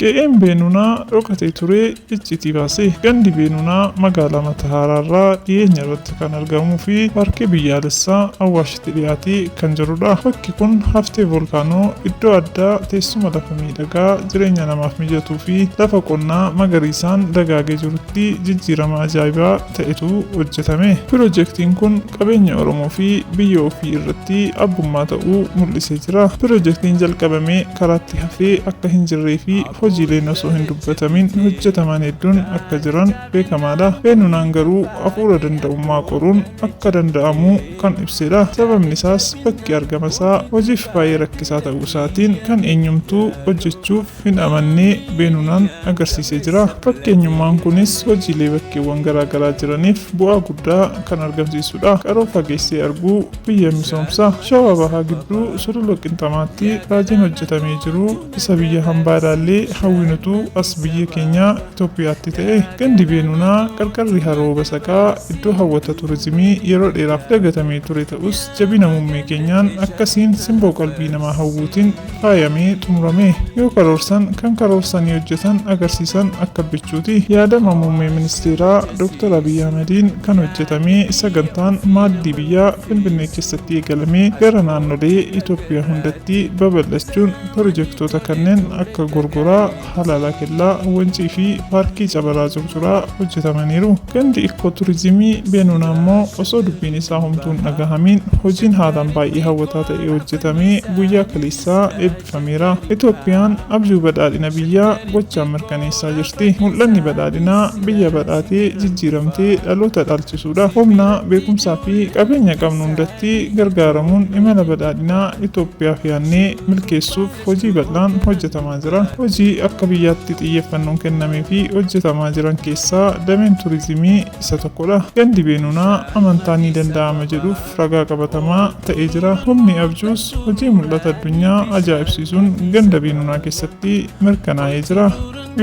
Qe'een Beenunaa dhokatee ture iccitii baase. Gandi Beenunaa magaalaa Matahaaraarraa dhiyeenya irratti kan argamuu fi paarkii biyyaalessaa Awwaashitti dhiyaatee kan jirudha. Bakki kun haftee volkaanoo iddoo addaa teessuma lafa miidhagaa jireenya namaaf mijatuu fi lafa qonnaa magariisaan dagaagee jirutti jijjiirama ajaa'ibaa ta'etu hojjetame. Pirojektiin kun qabeenya Oromoo fi biyya ofii irratti abbummaa ta'uu mul'isee jira. Pirojektiin jalqabame karaatti hafee akka hin jirree fi hojiileen osoo hin dubbatamin hojjetaman hedduun akka jiran beekamaadha. Beenunaan garuu hafuura danda'ummaa qoruun akka danda'amu kan ibsedha. Sababni isaas bakki argama isaa hojiif baay'ee rakkisaa ta'uu isaatiin kan eenyumtuu hojjechuuf hin amanne Beenunaan agarsiisee jira. Fakkeenyummaan kunis hojiilee bakkeewwan garaagaraa jiraniif bu'aa guddaa kan argamsiisudha. Qaroo fageessee arguu biyya misoomsa. Shawaa Bahaa gidduu Sulula Qinxamaatti raajiin hojjetamee jiru isa biyya hambaa ilaallee hawwinutu as biyya keenya Itoophiyaatti ta'e. Gandi Beenunaa qarqarri haroo Basaqaa iddoo hawwata turizimii yeroo dheeraaf dagatamee ture ta'us jabina muummee keenyaan akkasiin simboo qalbii namaa hawwuutiin faayamee xumurame. Yoo karoorsan kan karoorsanii hojjetan agarsiisan akka bichuuti. Yaadama muummee ministeeraa Dr. Abiy Ahmediin kan hojjetame sagantaan maaddii biyyaa Finfinnee keessatti eegalamee gara naannolee Itoophiyaa hundatti babal'achuun pirojektoota kanneen akka Gorgoraa, Halaalaa Kellaa, Wancii fi Paarkii Cabaraa Curcuraa hojjetamaniiru. Gandi ikkoo turizimii Beenuunaa immoo osoo dubbiin isaa homtuu hin dhagahamiin hojiin haalaan baay'ee hawwataa ta'e hojjetamee guyyaa kaleessaa eebbifameera. Itoophiyaan abjuu badhaadhina biyyaa gochaan mirkaneessaa jirti. Mul'anni badhaadhinaa biyya badhaatee jijjiiramtee dhaloota dhaalchisuudha. Humna, beekumsaa fi qabeenya qabnu hundatti gargaaramuun imala badhaadhinaa Itoophiyaaf yaadnee milkeessuuf hojii bal'aan hojjetamaa jira. Hojii akka biyyaatti xiyyeeffannoon kennamee fi hojjetamaa jiran keessaa dameen turizimii isa tokkodha. Gandi Beenunaa amantaa ni danda'ama jedhuuf ragaa qabatamaa ta'ee jira. Humni abjuus hojii mul'ata addunyaa ajaa'ibsiisuun ganda Beenunaa keessatti mirkanaa'ee jira.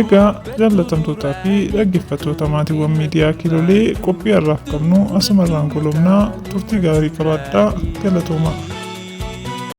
Egaa jaallatamtootaa fi dhaggeeffattoota maatiiwwan miidiyaa Kiilolee, qophii har'aaf qabnu asumarraan golobnaa. Turtii gaarii qabaadhaa, galatoomaa.